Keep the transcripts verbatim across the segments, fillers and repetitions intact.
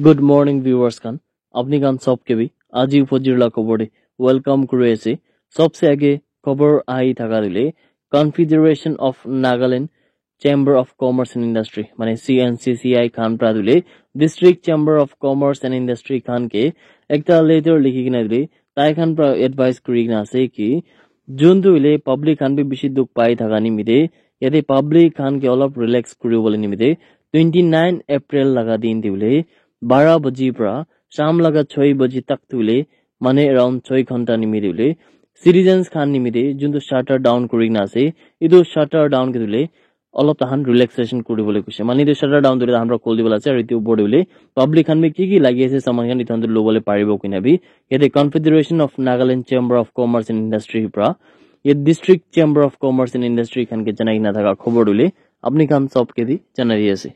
Good morning, viewers khan. Apni khan sob ke bhi aji fojir la khobor de welcome kuri ase. Sobse age khobor ahi thaka dile, Confederation of Nagaland Chamber of Commerce and Industry, mane C N C C I khan pra dile, District Chamber of Commerce and Industry khan ke ekta letter likhi kena dile, tai khan pra advice kuri kena ase ki, juntu hoile public khan bi bishi dukh pai thaka nimite, yate public khan ke olop relax kuri bole nimite, twenty nine April laga din te hoile bara baji pra sham laga choi baji tak tu hoile, mane around choi ghanta nimite hoile, citizens khan nimite juntu shutter down kuri kena ase, etu shutter down ke hoile olop tahan relaxation kuri bole koise. Mane etu shutter down tu hoile tahan pra khol dibole ase, aru etu opor te hoile public khan bi ki ki lagi ase saman khan etu khan tu lobole paribo koina bi yate Confederation of Nagaland Chamber of Commerce and Industry pra, ye District Chamber of Commerce and Industry khan ke janai kena thaka khobor tu hoile apni khan sob ke bi janai di ase.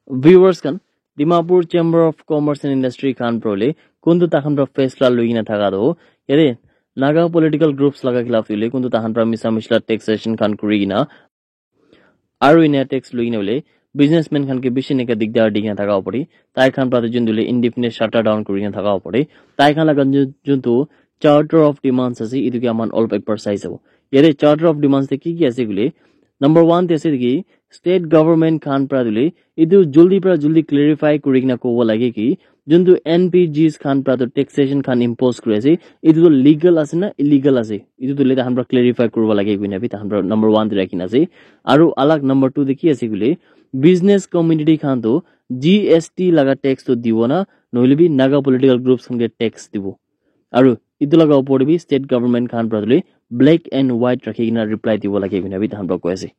Viewers khan, Dimapur Chamber of Commerce and Industry khan pra hoile kuntu tahan pra faisla lui kena thaka tu, yate Naga political groups laga khilaf tu hoile kuntu tahan pra misa misla taxation khan kuri kena aru enia tax lui kena hoile businessman khan ke bishi eneka dikdar di kena thaka opor te, tai khan pra tu juntu hoile indefinite shutter down kuri kena thaka opor te, tai khan laga jun-, juntu charter of demands ase, etu ke aman olop ekbar sai sabo. Yate charter of demands te ki ki ase koile, number one te ase ki state government khan pra tu hoile etu joldi pra joldi clarify kuri kena kobo lage ki juntu N P Gs khan pra tu taxation khan impose kuri ase, etu tu legal ase na illegal ase, etu tu hoile tahan pra clarify kuribo lage koina bi tahan pra number one te rakhi kena ase. Aru alag number two te ki ase koile, business community khan tu G S T laga tax tu dibo na, nohoile bi Naga political groups khan ke tax dibo. Aru etu laga opor te bi state government khan pra tu hoile black and white rakhi kena reply dibo lage koina bi tahan pra koi ase.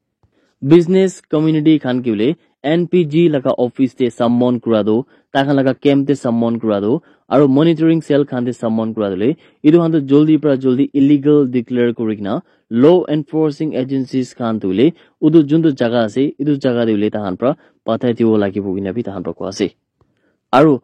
Business community khan ke hoile N P G laga office te summon kura tu, tai khan laga camp te summon kura tu, aru monitoring cell khan te summon kura tu hoile, etu khan tu joldi pra joldi illegal declare kuri kena law enforcing agencies khan tu hoile utu juntu jaga ase, etu jaga te hoile tahan pra pathai dibo lagibo koina bi tahan pra koi ase. Aru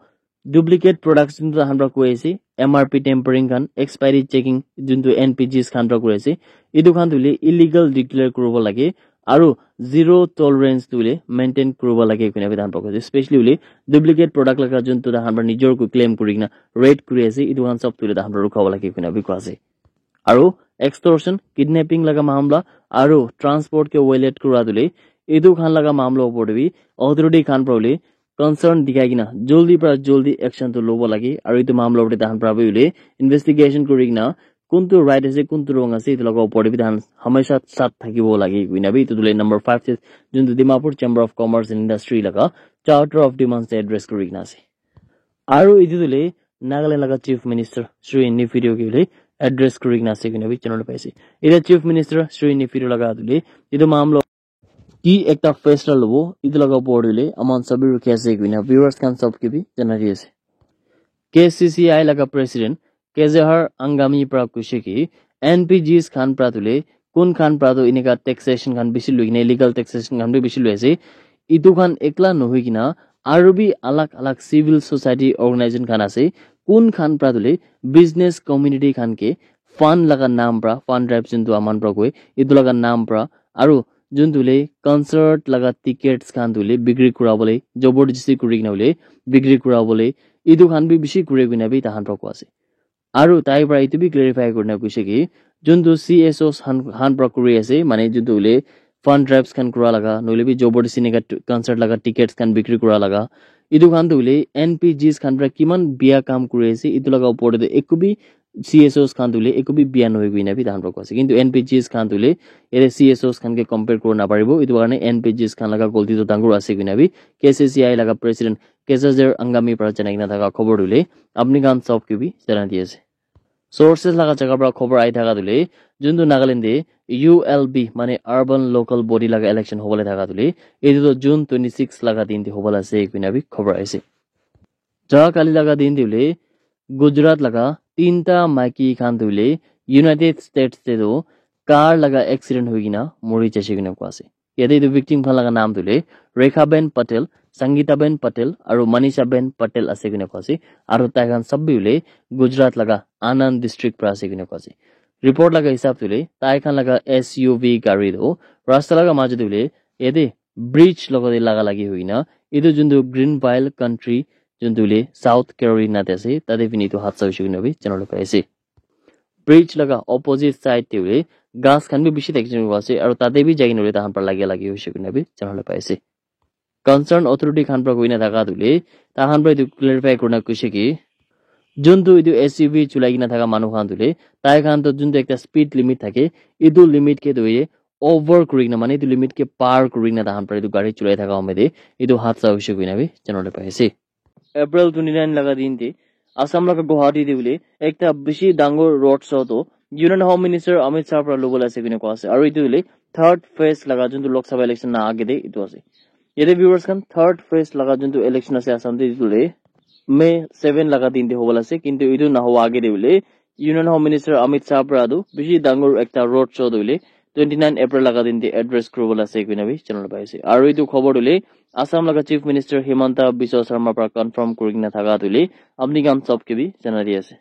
duplicate products juntu tahan pra koi ase, M R P tampering khan, expiry checking juntu N P Gs khan pra kuri ase, etu khan tu hoile illegal declare kuribo lage, aru zero tolerance tu hoile maintain kuribo lage koina bi tahan pra koi ase. Especially hoile duplicate product laga juntu tahan pra nijor ko claim kuri kena raid kuri ase, etu khan sob tu hoile tahan pra rukhabo lage koina bi koi ase. Aru extortion, kidnapping laga mamla, aru transport ke violate kura tu hoile, etu khan laga mamla opor te bi authority khan pra hoile concern dikhai kena joldi pra joldi action tu lobo lage, aru etu mamla opor te tahan pra bi hoile investigation kuri kena kuntu right ase, kuntu wrong ase, etu laga opor te bi tahan hamesha sat thakibo lage koina bi etu tu hoile number five te juntu Dimapur Chamber of Commerce and Industry laga charter of demands te address kuri kena ase. Aru etu tu hoile Nagaland laga Chief Minister Shri Neiphiu Rio ke hoile address kuri kena ase koina bi janabole pai ase. Etia Chief Minister Shri Neiphiu Rio laga tu hoile etu mamla ki ekta faisla lobo, etu laga opor te hoile aman sabi rukhi ase koina viewers khan sob ke bi janai di ase. K C C I laga President Kezehar Angami pra koise ki N P Gs khan pra tu hoile kun khan pra tu eneka taxation khan bishi lui kena, illegal taxation khan bi bishi lui ase. Etu khan ekla nohoi kena aru bi alag alag civil society organization khan ase, kun khan pra tu hoile business community khan ke fund laga naam pra, fund drive juntu aman pra koi, etu laga naam pra, aru juntu hoile concert laga tickets khan tu hoile bikri kura bole, jabardasti kuri kena hoile bikri kura bole, etu khan bi bishi kure koina bi tahan pra koi ase. Aru tai pra etu bi clarify kurina koise ki, juntu C S Os khan, khan pra kuri ase, mane juntu hoile fund drives khan kura laga, nohoile bi jabardasti eneka t-, concert laga tickets khan bikri kura laga, etu khan tu hoile N P Gs khan pra kiman bia kam kuri ase, etu laga opor te tu eku bi C S Os khan tu hoile eku bi bia nohoi koina bi tahan pra koi ase. Kintu N P Gs khan tu hoile yate C S Os khan ke compare kuri naparibo, etu karne N P Gs khan laga galti tu dangor ase koina bi K C C I laga President Kezazer Angami pra janai kena thaka khobor tu hoile apni khan sob ke bi janai di ase. Sources laga jaga pra khobor ahi thaka tu hoile, juntu Nagaland te U L B, mane Urban Local Body laga election hobole thaka tu hoile, etu tu June twenty six laga din te hobole ase koina bi khobor ahi ase. Jaga kali laga din te hoile, Gujarat laga tinta maiki khan tu hoile United States te tu car laga accident hoi kena mori jaise koina koi ase. Yate etu victim khan laga naam tu hoile Rekha Ben Patel, Sangita Ben Patel aru Manisha Ben Patel ase koina koi ase. Aru tai khan sob bi hoile Gujarat laga Anand district pra ase koina koi ase. Report laga hisab tu hoile tai khan laga S U V gari tu rasta laga majo te hoile yate bridge logot te laga lagi hoi kena etu juntu Greenville Country juntu hoile South Carolina te ase, tate phine etu hadsa hoise koina bi janabole pai ase. Bridge laga opposite side te hoile ghas khan bi bishi thakishe koina ase, aro tate bi jai kena hoile tahan para lage lage hoise koina bi janabole pai ase. Concern authority khan para koina thaka tu hoile, tahan para etu clarify kurina koise ki, juntu etu S U V chulai kena thaka manu khan tu hoile, tai khan tu juntu ekta speed limit thake, etu limit ke tu hoile over kuri kena, mane etu limit ke par kuri kena tahan para etu gari chulai thaka home de etu hadsa hoise koina bi janabole pai ase. April twenty nine laga din te Assam laga Guwahati te hoile ekta bishi dangor road show tu Union Home Minister Amit Shah para lobole ase koina koa ase, aro etu hoile third phase laga juntu Lok Sabha election na age de etu ase. Yate viewers khan, third phase laga juntu election ase Assam te, etu hoile May seven laga din te hobola ase, kintu etu nahowa age de hoile Union Home Minister Amit Shah para tu bishi dangor ekta road show tu hoile twenty nine April laga din te address kuribole ase koina bi janabole pai ase. Aro etu khobor tu hoile Assam laga Chief Minister Himanta Biswa Sarma para confirm kuri kena thaka tu hoile apni khan sob ke bi janai di ase.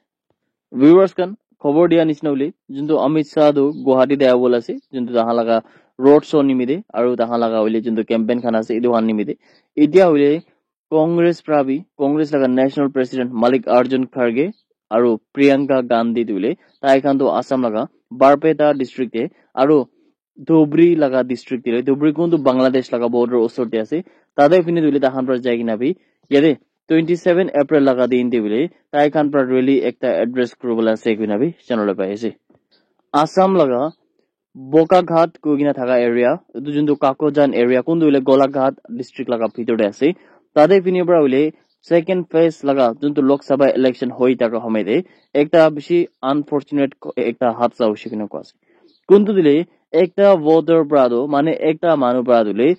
Viewers khan, khobor dia nishina hoile, juntu Amit Shah tu Guwahati te ahibola ase, juntu tahan laga road show nimite, aru tahan laga hoile juntu campaign khan ase, etu khan nimite. Etia hoile Congress pra bi, Congress laga National President Mallikarjun Kharge aru Priyanka Gandhi tu hoile, tai khan tu Assam laga Barpeta district te, aru Dhubri laga district te, Dhubri kuntu Bangladesh laga border osor te ase, tate phine tu hoile tahan pra jai kena bi, yate twenty seven April laga din te hoile, tai khan pra rally ekta address kuribole ase koina bi janabole pai ase. Assam laga Bokaghat koi kena thaka area, etu juntu Kakojan area, kuntu hoile Golaghat district laga bhitor te ase. Tate phine pra hoile second phase laga juntu Lok Sabha election hoi thaka home te ekta bishi unfortunate ko-, ekta hadsa hoise koina koa ase. Kuntu tu hoile ekta voter pra tu, mane ekta manu pra tu hoile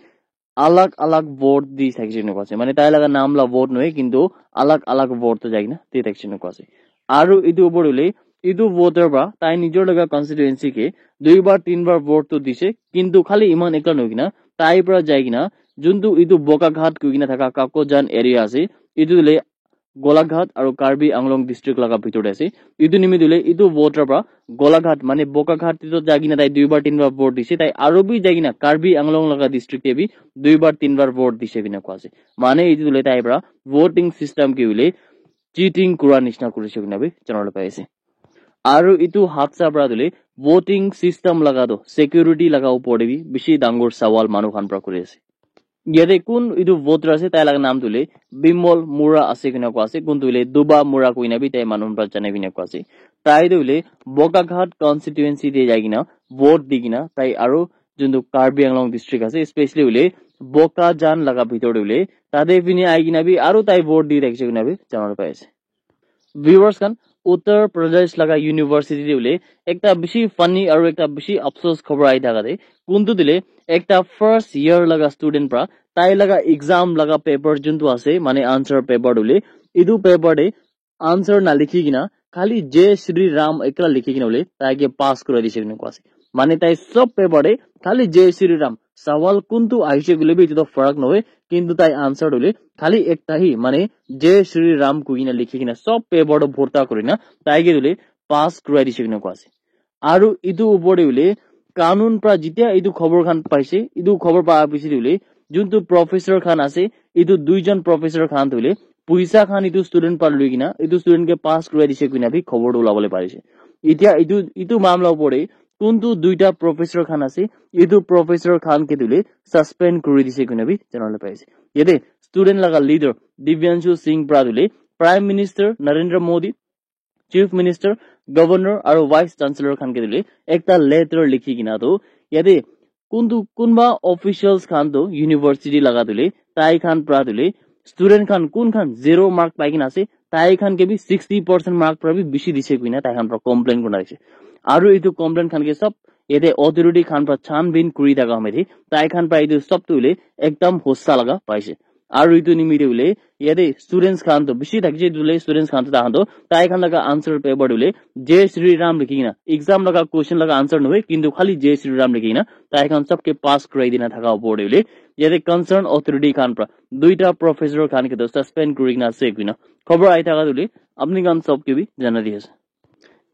alag alag vote di thakishe koina koa ase. Mane tai laga naam la vote nohoi, kintu alag alag vote toh jai kena di thakishe koina koa ase. Aru etu opor te hoile, etu voter pra tai nijor laga constituency ke dui bar, tin bar vote toh dishe, kintu khali iman ekla nohoi kena, tai pra jai kena, juntu etu Bokaghat koi kena thaka Kakojan area ase, etu hoile Golaghat aru Karbi Anglong district laga bhitor te ase. Etu nimite hoile etu voter pra Golaghat, mane Bokaghat te toh jai kena tai dui bar, tin bar vote dishe, tai aru bi jai kena Karbi Anglong laga district te bi dui bar, tin bar vote dishe koina koa ase. Mane etu hoile tai pra voting system ke hoile cheating kura nishina kurishe koina bi janabole pai ase. Aru etu hadsa pra tu hoile voting system laga tu security laga opor te bi bishi dangor sawal manu khan pra kuri ase. Yate kun etu voter ase, tai laga naam tu hoile Bimol Mura ase koina koa ase, kuntu hoile Duba Mura koina bi tai manu pra janai koina koa ase. Tai tu hoile Bokaghat constituency te jai kena vote di kena tai aru juntu Karbi Anglong district ase, especially hoile Bokajan laga bhitor te hoile tate phine ahi kena bi aru tai vote di thakishe koina bi janabole pai ase. Viewers khan, Uttar Pradesh laga university te hoile ekta bishi funny aru ekta bishi afsos khobor ahi thaka de, kuntu tu hoile ekta first year laga student pra tai laga exam laga paper juntu ase, mane answer paper tu hoile, etu paper te answer na likhi kena khali Jai Shri Ram ekla likhi kena hoile tai ke pass kurai dishe koina koa ase. Mane tai sob paper te khali Jai Shri Ram, sawal kuntu ahishe koile bi etu toh farak nohoi, kintu tai answer tu hoile khali ekta hi, mane Jai Shri Ram koi kena likhi kena sob paper toh bhorta kuri na tai ke tu hoile pass kurai dishe koina koa ase. Aru etu opor te hoile kanun pra jetia etu khobor khan paise, etu khobor pa piche te hoile juntu professor khan ase, etu duijon professor khan tu hoile poisa khan etu student pra loi kena etu student ke pass kurai dishe koina bi khobor tu ulabole parise. Etia etu, etu mamla opor te kuntu duita professor khan ase, etu professor khan ke tu hoile suspend kuri dishe koina bi janabole pai ase. Yate student laga leader Divyanshu Singh pra tu hoile Prime Minister Narendra Modi, Chief Minister, Governor aru Vice Chancellor khan ke tu hoile ekta letter likhi kena tu yate kuntu kunba officials khan tu university laga tu hoile tai khan pra tu hoile student khan kun khan zero mark pai kena ase, tai khan ke bi sixty percent mark pra bi bishi dishe koina tai khan pra complain kurina ase. Aru etu complain khan ke sob yate authority khan pra chhanbin kuri thaka home te tai khan pra etu sob tu hoile ekdam hossa laga paise. Aru etu nimite hoile yate students khan tu bishi thakishe, etu hoile students khan tu tahan tu tai khan laga answer paper tu hoile Jai Shri Ram likhi kena, exam laga question laga answer nohoi, kintu khali Jai Shri Ram likhi kena tai khan sob ke pass kurai dina thaka opor te hoile yate concern authority khan pra duita professor khan ke tu suspend kuri kena ase koina khobor ahi thaka tu hoile apni khan sob ke bi janai di ase.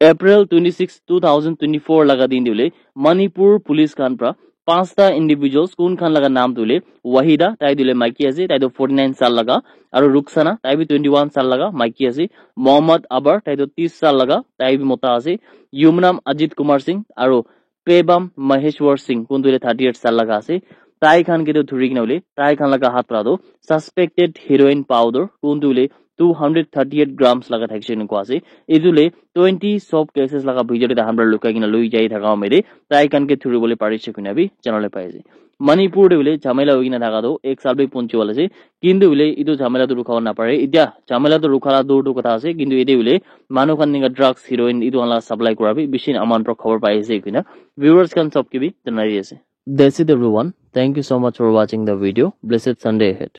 April twenty six, two thousand twenty four laga din te hoile Manipur police khan pra Panchta individuals kun khan laga naam tu hoile Wahida, tai tu hoile maiki ase, tai tu forty nine saal laga, aru Ruksana, tai bi twenty one saal laga maiki ase, Mohammad Abar, tai tu tis saal laga, tai bi mota ase, Yumnam Ajit Kumar Singh, aru Pebam Maheshwar Singh, kun tu hoile thirty eight saal laga ase. Tai khan ke tu thuri kena hoile, tai khan laga hat para tu suspected heroin powder, kun tu hoile two hundred thirty eight grams laga thakishe koi ase. Etu le twenty soap cases laga bhitor te tahan para lukai kena loi jai thaka hoi de, tai khan ke thuri bole parishe koi na bi janabole pai ase. Manipur te hoile jhamela hoi kena thaka tu ek saal bi punchi wala ase. Kintu hoile etu jhamela tu rukha na pare. Itya jhamela tu rukha la dur tu kotha ase. Kintu ete hoile manu khan ninga drugs, heroin etu khan la supply kura bi bishi aman para khobor pai ase koi na viewers khan sob ke bi janai di ase. That's it everyone. Thank you so much for watching the video. Blessed Sunday ahead.